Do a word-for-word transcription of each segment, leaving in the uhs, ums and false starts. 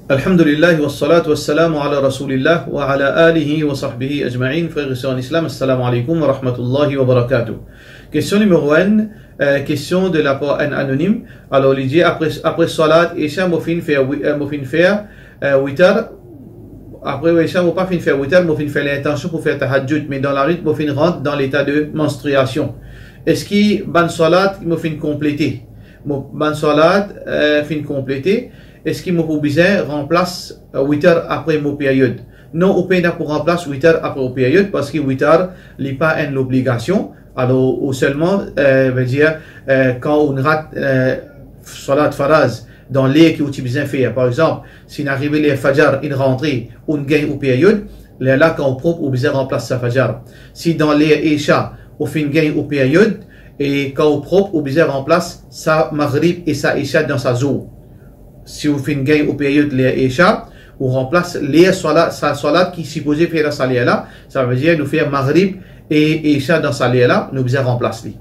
Alhamdulillah, wassalatu wassalamu ala Rasoulillah, wa ala alihi wa sahbihi ajma'in. Frer e ser an Islam, assalamu alaikum wa rahmatullahi wa barakatuh. Kestion nimero enn, eh, kestion de lapar enn anonim. Alor, li dir, apre, apre salat Isha, mo finn fer wi-, eh, mo finn fer, eh, witar. Apre Isha, mo pa finn fer witar, mo finn fer lintansion pou fer tahajjud, me dan lanwit, mo finn rant dan leta de manstriasion. Eski bann salat mo finn konplete? Mo, bann salat, eh, finn konplete. Eski mo pou bizin ranplas, eh, witar apre mo period? Non, ou pena pou ranplas witar apre ou period, parski witar, li pa enn lobligasion. Alor, ou selman, eh, vedir, eh, kan ou rat, eh, salat faraz dan ler ki ou ti bizin fer. Par exanp, si inn arive ler fajar, inn rantre, ou gagn ou period, lerla kan ou prop, ou bizin ranplas sa fajar. Si dan ler Isha, ou finn gagn ou period, e kan ou prop, ou bizin ranplas sa Maghrib e sa Isha dan sa zour. Si ou finn gagn ou period ler Isha, ou ranplas ler salat, sa salat ki sipoze fer dan sa ler la, savedir nou fer Maghrib e Isha dan sa ler la, nou bizin ranplas li.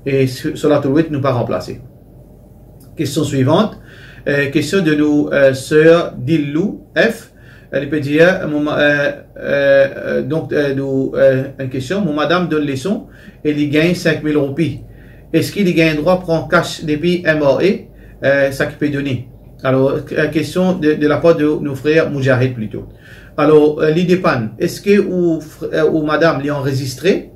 E s-, salatul witr, nou pa ranplase. Kestion swivant, eh, kestion de nou, eh, ser Dillou F. Eh, li pe dir, eh, mo ma-, eh, eh, eh, donk, eh, nou, eh, enn kestion, mo madam donn leson e li gagn sink mil roupi. Eski li gagn drwa pran kas depi M R A, eh, sa ki pe done? Alor, eh, kestion de, de lapar de nou frer Moudjahid plito. Alor, eh, li depann, eski ou fr-, eh, ou madam li anrezistre,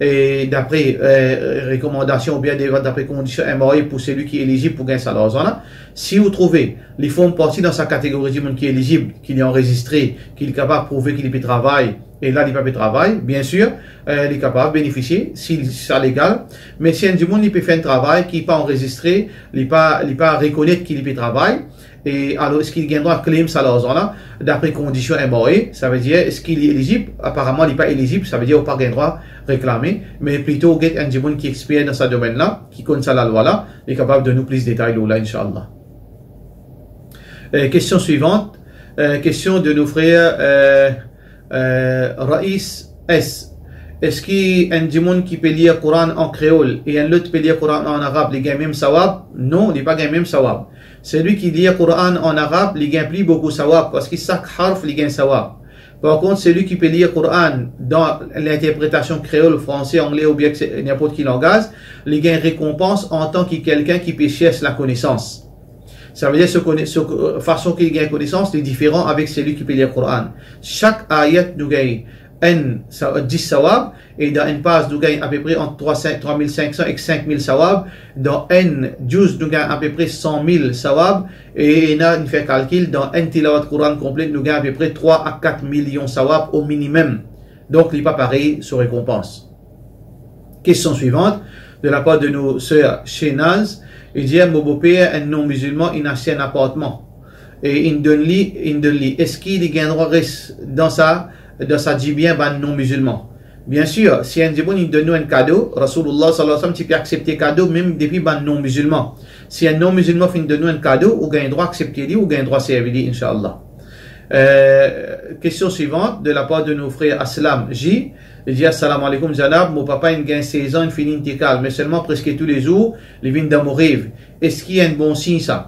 e dapre, eh, rekomandasion oubien de-, dapre kondision M R A pou selwi ki elizib pou gagn sa larzan la. Si ou trouve li form parti dan sa kategori dimoun ki elizib, ki li anrezistre, ki li kapav prouve ki li pe travay, e la li pa pe travay, biensir, eh, li kapav benefisie, si sa legal. Me si enn dimoun li pe fer enn travay ki pa anrezistre, li pa, li pa rekonet ki li pe travay, e alor, eski li gagn drwa claim sa larzan la, dapre kondision M R A, savedir, eski li elizib? Aparaman, li pa elizib, savedir, ou pa gagn drwa reklame, me plito ou get enn dimoun ki exper dan sa domenn la, ki konn sa lalwa la, li kapav donn nou plis detay lor la, inshallah. Eh, kestion swivant, eh, kestion de nou frer, eh, eh, Rais S. Eski enn dimoun ki pe lir Koran an kreol e enn lot pe lir Koran an arab, li gagn mem sawab? Non, li pa gagn mem sawab. Selwi ki lir Koran an arab, li gagn pli boukou sawab, parski sak harf li gagn sawab. Par kont, selwi ki pe lir Koran dan linterpretasion kreol, franse, angle oubien ninport ki langaz, li gagn rekonpans antan ki kelkenn ki pe sers lakonesans. Savedir, so kone-, so, eh, fason ki li gagn konesans, li diferan avek selwi ki pe lir Koran. Sak ayat nou gagn enn, sa, dis sawab, e dan enn paz nou gagn apepre ant trwa, sink, trwa mil sink san ek sink mil sawab, dan enn djouz nou gagn apepre san mil sawab, e ena, nou fer kalkil, dan enn tilawat Koran konple, nou gagn apepre trwa a kat milion sawab o minimem. Donk, li pa parey so rekonpans. Kestion swivant, de lapar de nou ser Shenaz, li dir, mo boper enn non-mizilman, inn aste enn apartman. E inn donn li, inn donn li. Eski li gagn drwa res dan sa, dan sa dibien bann non-mizilman? Biensir, si enn dimoun inn donn nou enn kado, Rasoulillah sallallahu alayhi wa sallam ti pe aksepte kado mem depi bann non-mizilman. Si enn non-mizilman finn donn nou enn kado, ou gagn drwa aksepte li, ou gagn drwa servi li, inshallah. Eh, kestion swivant, de lapar de nou frer Aslam J. Li dir, "Assalamu alaikum Zainab, mo papa inn gagn sez an, inn fini intikal, me selman preske toulezour, li vinn dan mo rev. Eski enn bon sign sa?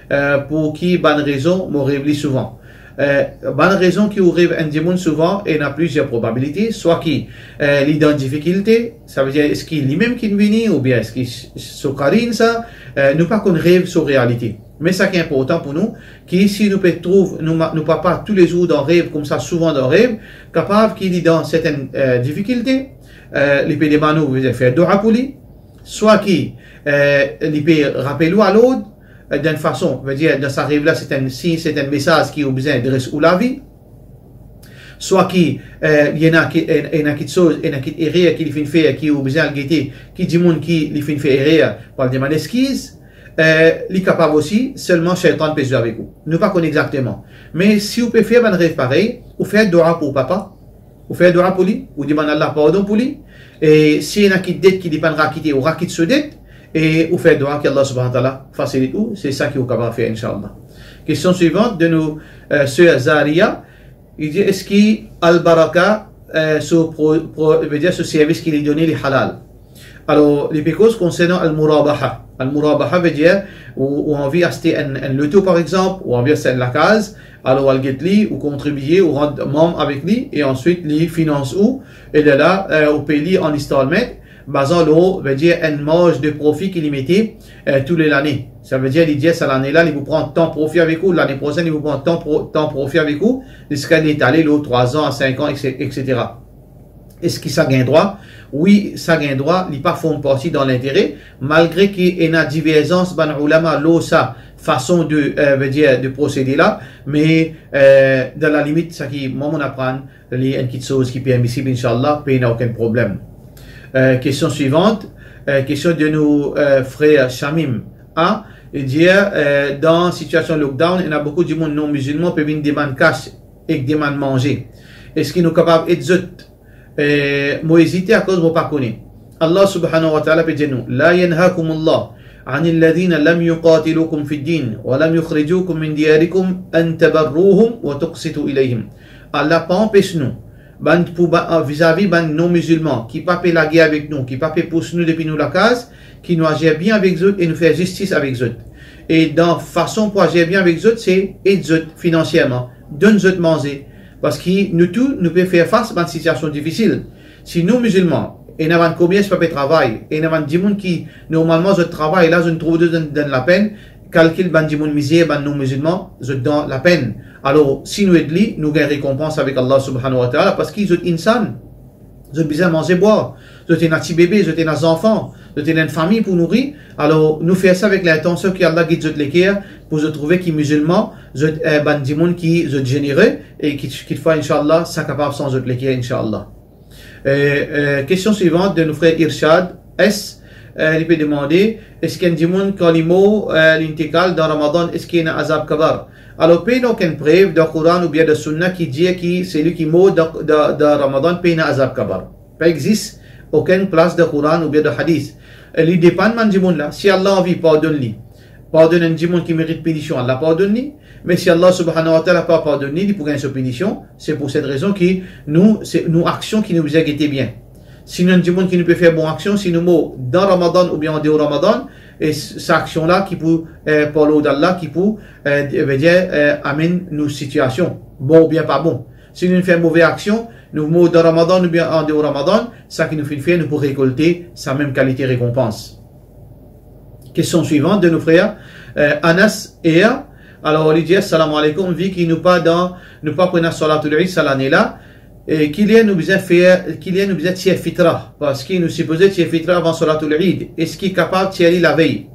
Eh, pou ki bann rezon mo rev li souvan?" Eh, bann rezon ki ou rev enn dimoun souvan, ena plizier probabilite, swa ki, eh, li dan difikilte, savedir eski limem ki vini, oubien eski s-, so karinn sa, eh, nou pa konn rev so realite. Me sa ki inportan pou nou, ki si nou pe trouv nou ma-, nou papa toulezour dan rev, koumsa souvan dan rev, kapav ki li dan sertenn, eh, difikilte, eh, li pe demann nou fer doua pou li, swa ki, eh, li pe rapel ou alord, eh, dan enn fason, vedir, dan sa rev la, se enn sign, se enn mesaz ki ou bizin dres ou lavi, swa ki, eh, ena ki, en-, ena kitsoz, ena ki erer ki li finn fer, ki ou bizin al gete ki dimoun ki li finn fer erer, pou al demann eskiz, eh, li kapav osi, selman Shaytan pe zwe avek ou. Nou pa konn exakteman. Me si ou pe fer bann rev parey, ou fer doua pou ou papa, ou fer doua pou li, ou demann Allah pardon pou li, e si ena ki det ki li pa'nn rakite, ou rakit so det, e ou fer doua ki Allah subhanahu wa ta'ala fasilit ou, se sa ki ou kapav fer, inshallah. Kestion swivant de nou, eh, ser Zaria, li dir, eski Al-Baraka, eh, so pro-, pro-, vedir so servis ki li done, li halal? Alor, li pe koz konsernan al-murabaha. Al-murabaha vedir, ou, ou anvi aste enn, enn loto, par exanp, ou anvi aste enn lakaz, alor ou al get li, ou kontribie, ou rant manm avek li, e answit li finans ou, e lerla, eh, ou pey li an installment, bazan lor, vedir enn marz de profi ki li mete, eh, tou le lane. Savedir, li dir sa lane la, li pou pran tan profi avek ou, lane prosenn, li pou pran tan pro-, tan profi avek ou, ziska li etale lor trwa an, sink an, et cetera. Eski sa gagn drwa? Wi, sa gagn drwa, li pa form parti dan lintere, malgre ki ena diverzans bann oulama lor sa fason de, eh, vedir, de prosede la, me, eh, dan lalimit, sa ki mwa mo'nn aprann, li enn kitsoz ki permisib, inshallah, pena okenn problem. Eh, kestion swivant, eh, kestion de nou, eh, frer Shamim. A, li dir, eh, dan sitiasion lockdown, ena boukou dimoun non mizilman pe vinn demann kas ek demann manze. Eski nou kapav ed zot? Eh, mo ezite akoz mo pa kone. Allah subhanahu wa ta'ala pe dir nou, "La yanhakumullah anil ladhina lam yuqatilukum fid din wa lam yukhrijukum min diyarikum an tabarruhum wa tuqsitu ilayhim." Allah pa anpes nou, bann, pou ba-, vizavi bann non mizilman ki pa pe lager avek nou, ki pa pe pous nou depi nou lakaz, ki nou azir bien avek zot e nou fer zistis avek zot. E dan fason pou azir bien avek zot, se ed zot finansierman, donn zot manze, parski nou tou, nou pe fer fas bann sitiasion difisil. Si nou mizilman, ena bann komers pa pe travay, ena bann dimoun ki, normalman, zot travay la, zot trouv zot dan, dan lapenn, kalkil bann dimoun mizer, bann non mizilman, zot dan lapenn. Alor, si nou ed li, nou gagn rekonpans avek Allah subhanahu wa ta'ala, parski zot insan, zot bizin manze bwar, zot ena ti bebe, zot ena zanfan, zot ena enn fami pou nouri. Alor, nou fer sa avek lintansion ki Allah gid zot leker, pou zot trouve ki mizilman, zot, eh, bann dimoun ki zot zenere, e ki, kitfwa, inshallah, sa kapav sanz zot leker, inshallah. Eh, eh, kestion swivant de nou frer Irshad S, eh, li pe demande, eski enn dimoun kan li mor, eh, li intikal dan Ramadan, eski ena azab kabar? Alor, pena okenn prev dan Koran oubien dan Sunna ki dir ki seli ki mor dan, dan, dan Ramadan pena azab kabar. Pa exis okenn plas dan Koran oubien dan hadis. E li depann bann dimoun la. Si Allah anvi, pardonn li. Pardonn enn dimoun ki merit pinision, Allah pardonn li. Me si Allah subhanahu wa ta'ala pa pardonn li, li pou gagn so pinision. Se pou set rezon ki nou, se nou aksion ki nou bizin gete bien. Si nou enn dimoun ki nou pe fer bon aksion, si nou mor dan Ramadan oubien andeor Ramadan, e s-, sa aksion la ki pou, eh, par lord Allah, ki pou, eh, vedir, eh, amenn nou sitiasion, bon oubien pa bon. Si nou fer move aksion, nou mor dan Ramadan oubien andeor Ramadan, sa ki nou finn fer, nou pou rekolte sa mem kalite rekonpans. Kestion swivant de nou frer, eh, Anas R. Alor, li dir, "Salam aleykoum, vi ki nou pa dan, nou pa pou ena Salatul Eid sa lane la, e ki ler nou bizin fer, ki ler nou bizin tir fitra? Parski nou sipoze tir fitra avan Salatul Eid. Eski kapav tir li lavey?"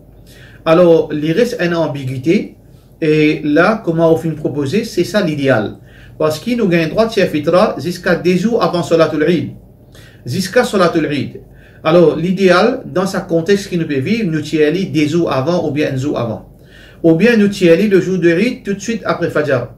Alor, li res enn anbigite, e la, kouma ou finn propoze, se sa lideal. Parski nou gagn drwa tir fitra ziska de zour avan Salatul Eid. Ziska Salatul Eid. Alor, lideal, dan sa kontex ki nou pe viv, nou tir li de zour avan oubien enn zour avan. Oubien nou tir li le zour de Eid, toutswit apre Fajar.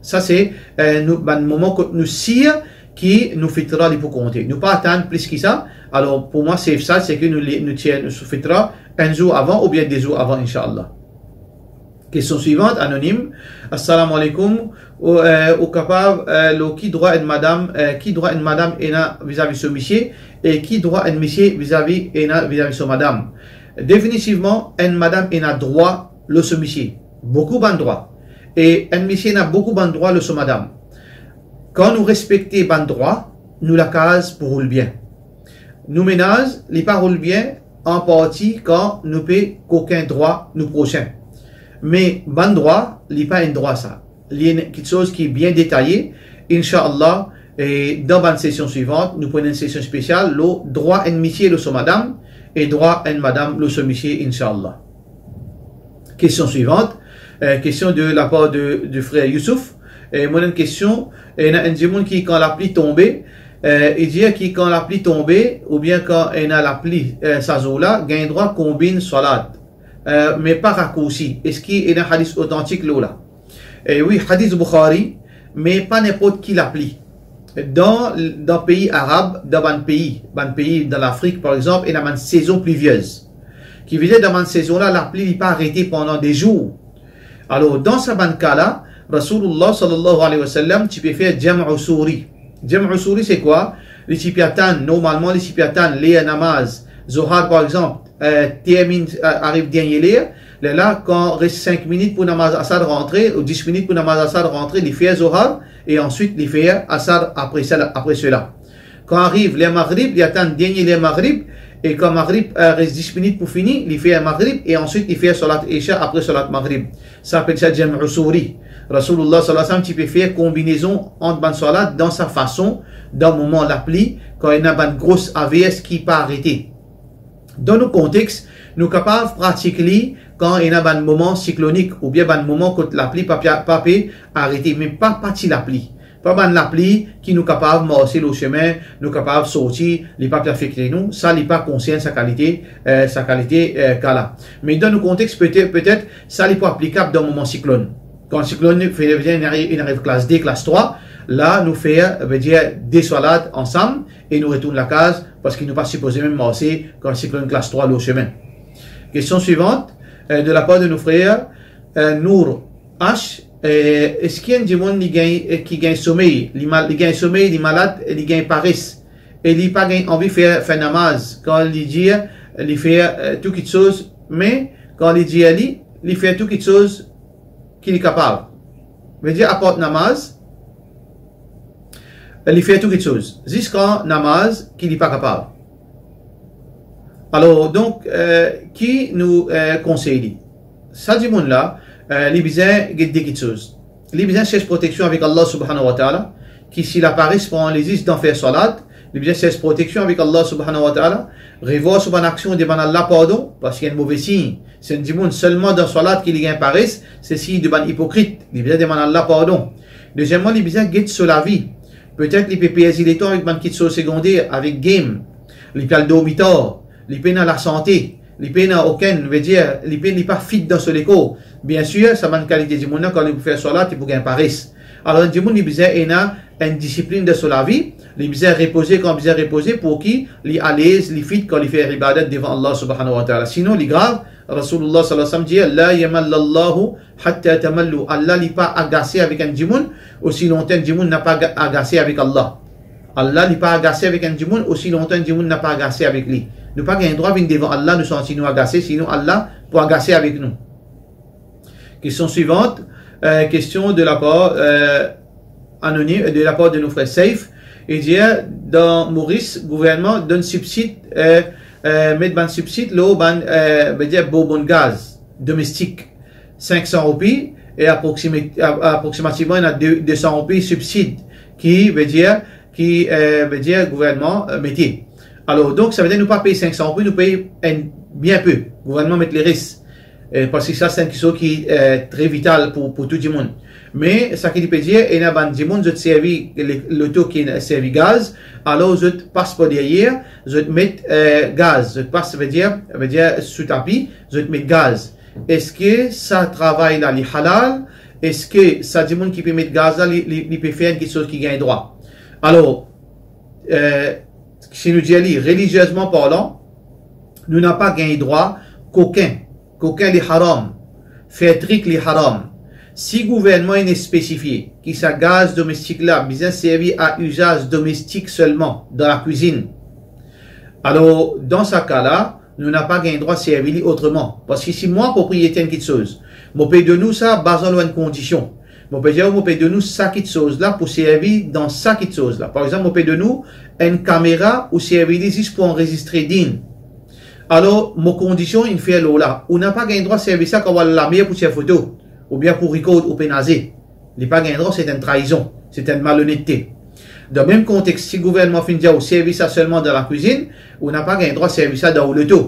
Sa se, eh, nou, bann moman kot nou sir ki nou fitra li pou konte. Nou pa atann plis ki sa. Alor, pou mwa, safe side, se ki nou li-, nou tir nou fitra enn zour avan oubien de zour avan, inshallah. Kestion swivant, anonim. Assalamu alaikum. Ou, eh, ou kapav, eh, lor ki drwa enn madam, eh, ki drwa enn madam ena vizavi so misie, e ki drwa enn misie vizavi, ena vizavi so madam? Definitivman, enn madam ena drwa lor so misie. Boukou bann drwa. E enn misie ena boukou bann drwa lor so madam. Kan nou respekte bann drwa, nou lakaz pou roul bien. Nou menaz, li pa roul bien, an parti kan nou pe kokin drwa nou prosin. Me bann drwa, li pa enn drwa sa. Li enn kitsoz ki bien detaye. Inshallah, e dan bann sesion swivant, nou pou ena enn sesion spesial lor drwa enn misie lor so madam e drwa enn madam lor so misie, inshallah. Kestion swivant, eh, kestion de lapar de, de frer Youssouf. Eh, mo ena enn kestion, ena enn dimoun ki, kan lapli tonbe, eh, li dir ki kan lapli tonbe, oubien kan ena lapli, eh, sa zour la, gagn drwa konbinn swalat, eh, me pa rakoursi. Eski ena hadis otantik lor la? Eh, wi, hadis Bukhari, me pa ninport ki lapli. Dan, dan pei arab, dan bann pei, bann pei dan Lafrik, par exanp, ena bann sezon pliviez. Ki vedir dan bann sezon la, lapli li pa arete pandan de zour. Alor, dan sa bann ka la, Rasoulullah sallallahu alayhi wa sallam ti pe fer jam'u suri. Jam'u suri se kwa? Li ti pe atann, normalman li ti pe atann ler namaz Zohar, par exanp, eh, terminn, eh, ariv dernie ler, lerla, kan res sink minit pou namaz Asar rantre, ou dis minit pou namaz Asar rantre, li fer Zohar, e answit li fer Asar apre sela, apre sela. Kan ariv ler Magrib, li atann dernie ler Magrib, e kan Magrib, eh, res dis minit pou fini, li fer Magrib, e answit li fer salat Isha apre salat Magrib. Sa apel sa jam'u suri. Rasoulullah sallallahu alayhi wa sallam ti pe fer konbinezon ant bann salat dan sa fason, dan moman lapli, kan ena bann gros avers ki pa arete. Dan nou kontex, nou kapav pratik li kan ena bann moman siklonik oubien bann moman kot lapli pa pe, pa pe arete, me pa, pa ti lapli. Pa bann lapli ki nou kapav marse lor sime, nou kapav sorti, li pa pe afekte nou, sa li pa konsern sa kalite, eh, sa kalite, eh, ka la. Me dan nou kontex, petet, petet, sa li pou aplikab dan moman siklonn. Kan siklonn, fer, fer, inn ariv, inn ariv klas de, klas trwa, la nou fer, vedir, de salat ansam e nou retourn lakaz, parski nou pa sipoze mem marse kan siklonn klas trwa lor sime. Kestion swivant, eh, de lapar de nou frer, eh, Nour H, eh, eski enn dimoun li gagn, eh, ki gagn somey, li mal, li gagn somey, li malad, li gagn pares, e li pa gagn anvi fer, fer namaz, kan li dir li fer, eh, tou kitsoz, me kan li dir li, li fer tou kitsoz ki li kapav. Vedir, apar namaz, li fer tou kitsoz, ziska namaz ki li pa kapav. Alor, donk, eh, ki nou, eh, konsey li? Sa dimoun la, eh, li bizin get de kitsoz. Li bizin sers proteksion avek Allah subhanahu wa ta'ala, ki si lapares pran li zis dan fer salat, li bizin sers proteksion avek Allah subhanahu wa ta'ala, revwar so bann aksion, demann Allah pardon, parski enn move sign, si enn dimoun selman dan salat ki li gagn pares, se sign de bann ipokrit, li bizin demann Allah pardon. Dezieman, li bizin get so lavi. Petet li pe perdi letan avek bann kitsoz segonder, avek game, li pe al dormi tar, li pena lasante, li pena okenn, vedir, li pe, li pa fit dan so lekor. Biensir, sa bann kalite dimoun la, kan li pou fer salat, li pou gagn pares. Alor, enn dimoun, li bizin ena enn disiplinn dan so lavi, li bizin repoze kan bizin repoze, pou ki li alez, li fit kan li fer ibadat devan Allah subhanahu wa ta'ala. Sinon, li grav. Rasoulullah sallallahu alayhi wa sallam dir, "La yamallallahu hatta tamallu." Allah li pa agase avek enn dimoun osi lontan enn dimoun napa aga-, agase avek Allah. Allah li pa agase avek enn dimoun osi lontan enn dimoun napa agase avek li. Nou pa gagn drwa vinn devan Allah, nou santi nou agase, sinon Allah pou agase avek nou. Kestion swivant, eh, kestion de lapar, eh, anonim, de lapar de nou frer Saif. Li dir, dan Moris, gouvernman donn sibsid, eh, eh, met bann sibsid lor bann, eh, vedir, bourbon gaz domestik, sink san roupi, e aproksime-, a-, aproksimativman, ena de, de san roupi sibsid ki, vedir, ki, eh, vedir, gouvernman, eh, mete. Alor, donk, sa vedir nou pa pey sink san roupi, nou pey enn bien pe. Gouvernman met leres. Eh, parski sa, se enn kiksoz ki, eh, tre vital pou, pou tou dimoun. Me, sa ki li pe dir, ena bann dimoun, zot servi le-, loto ki servi gaz, alor zot pas par deryer, zot met, eh, gaz, zot pas, vedir, vedir sou tapi, zot met gaz. Eski sa travay la, li halal? Eski sa dimoun ki pe met gaz la, li, li, li pe fer enn kiksoz ki gagn drwa? Alor, eh, si nou dir li, reliziezman parlan, nou napa gagn drwa kokin. Kokin li haram. Fer trik li haram. Si gouvernman inn spesifie ki sa gaz domestik la bizin servi a izaz domestik selman dan lakwizinn, alor, dan sa ka la, nou napa gagn drwa servi li otreman. Parski si mwa propriyeter enn kiksoz, mo pe donn ou sa bazan lor enn kondision. Mo pe dir ou, mo pe donn ou sa kiksoz la pou servi dan sa kiksoz la. Par exanp, mo pe donn ou enn kamera ou servi li zis pou anrezistre din. Alor, mo kondision inn fer lor la. Ou napa gagn drwa servi sa kan ou al lamer pou tir foto, oubien pou rikord ou pe naze. Li pa gagn drwa, se enn traizon, se enn malonetete. Dan mem kontex, si gouvernman finn dir ou servi sa selman dan lakwizinn, ou napa gagn drwa servi sa dan ou loto.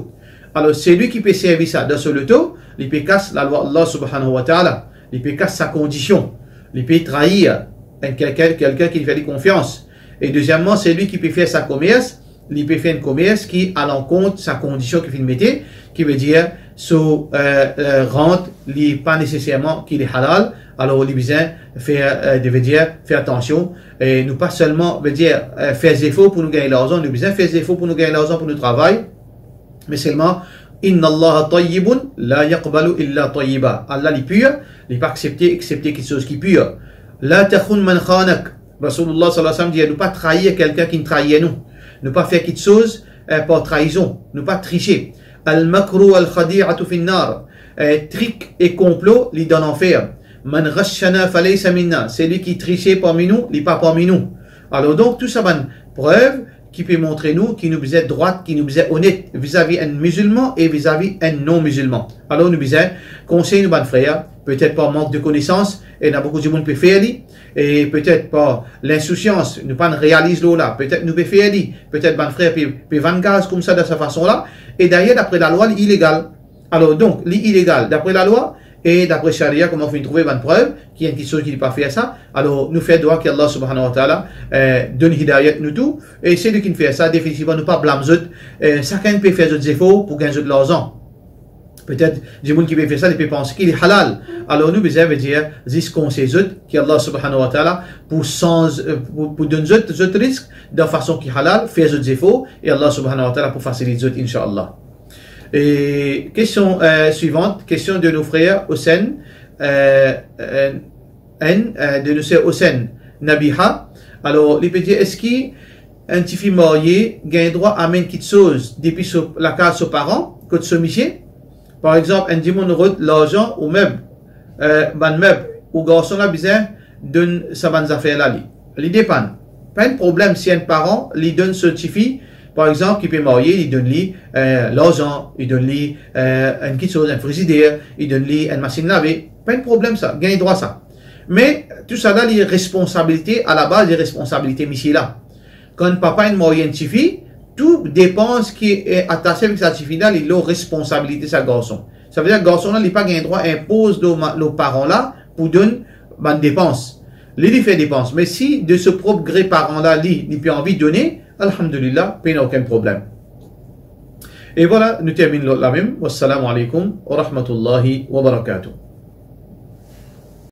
Alor, selwi ki pe servi sa dan so loto, li pe kas lalwa Allah subhanahu wa ta'ala, li pe kas sa kondision, li pe trair enn kelke-, kelkenn ki li fer li konfians. E dezieman, selwi ki pe fer sa komers, li pe fer enn komers ki alankont sa kondision ki finn mete, ki vedir so, eh, eh, rant li pa neseserman ki li halal, alor li bizin fer, eh, de, vedir, fer atansion, e nou pa selman, vedir, eh, fer zefor pou nou gagn larzan, nou bizin fer zefor pou nou gagn larzan pou nou travay, me selman, "Inna Allaha tayyibun la yaqbalu illa tayyiba." Allah li pir, li pa aksepte, aksepte kiksoz ki pir. "La takhun man khanak." Rasoulullah sallallahu alayhi wa sallam dir, nou pa trair kelkenn ki trair nou. Nou pa fer kiksoz eh, par traizon, nou pa trise. Al-makru wal-khadi'atu fin-nar. Eh, trik e konplo, li dan lanfer. Man ghashana falaysa minna. Selwi ki trise parmi nou, li pa parmi nou. Alor donk, tou sa bann prev ki pe montre nou ki nou bizin drwat, ki nou bizin onet vizavi enn mizilman e vizavi enn non-mizilman. Alor nou bizin konsey nou bann frer, petet par mank de konesans, ena boukou dimoun pe fer li, e petet par linsousiyans, nou pa'nn realiz lor la, petet nou pe fer li, petet bann frer pe, pe vann gaz koumsa dan sa fason la, e dayer, dapre lalwa, li ilegal. Alor donk, li ilegal dapre lalwa, e dapre sharia, kouma finn trouve bann prev ki enn kiksoz ki li pa fer sa, alor nou fer dwa ki Allah subhanahu wa ta'ala, eh, donn hidayat nou tou, e selwi ki fer sa, definitivman, nou pa blam zot, eh, sakenn pe fer zot zefor pou gagn zot larzan. Petet dimoun ki pe fer sa, li pe panse ki li halal. Alor nou bizin, vedir, zis konsey zot ki Allah subhanahu wa ta'ala pou sanz, eh, pou, pou donn zot, zot risk dan fason ki halal, fer zot zefor, e Allah subhanahu wa ta'ala pou fasilit zot, inshallah. E kestion, eh, swivant, kestion de nou frer Hossein, eh, eh, enn, eh, de nou ser Hossein Nabiha. Alor, li pe dir, eski enn tifi marye gagn drwa amenn kiksoz depi so, lakaz so paran, kot so misie? Par exanp, enn dimoun rod larzan ou meb, eh, bann meb, ou garson la bizin donn sa bann zafer la li. Li depann. Pa enn problem si enn paran, li donn so tifi, par exanp, ki pe marye, li donn li, eh, larzan, li donn li, eh, enn kiksoz, enn frizider, li donn li enn masinn lave. Pa enn problem sa, gagn drwa sa. Me tou sa la, li responsabilite, alabaz, li responsabilite misie la. Kan papa inn marye enn tifi, tou depans ki, eh, atase avek sa tifi la, li lor responsabilite sa garson. Savedir garson la, li pa gagn drwa inpoz lor ma-, lor paran la pou donn bann depans. Li, li fer depans. Me si de so prop gre paran la, li, li pe anvi done, alhamdulillah, pena okenn problem. E vwala, nou terminn la mem. Wassalamu alaikum wa rahmatullahi wa barakatuh.